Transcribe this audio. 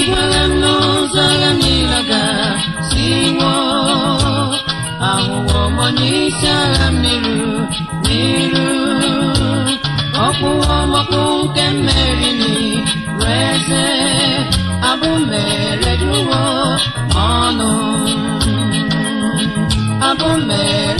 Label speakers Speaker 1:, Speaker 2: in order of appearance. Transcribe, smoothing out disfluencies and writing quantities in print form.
Speaker 1: Igwere m n'ụzọ agha niile ga-siwo. Ahụwo m onye isi agha m n'iru n'iru. Ọkpụwo m ọkpụ nke mmeri n'iru eze. Abụ mere juwo m ọnụ. Abụ mere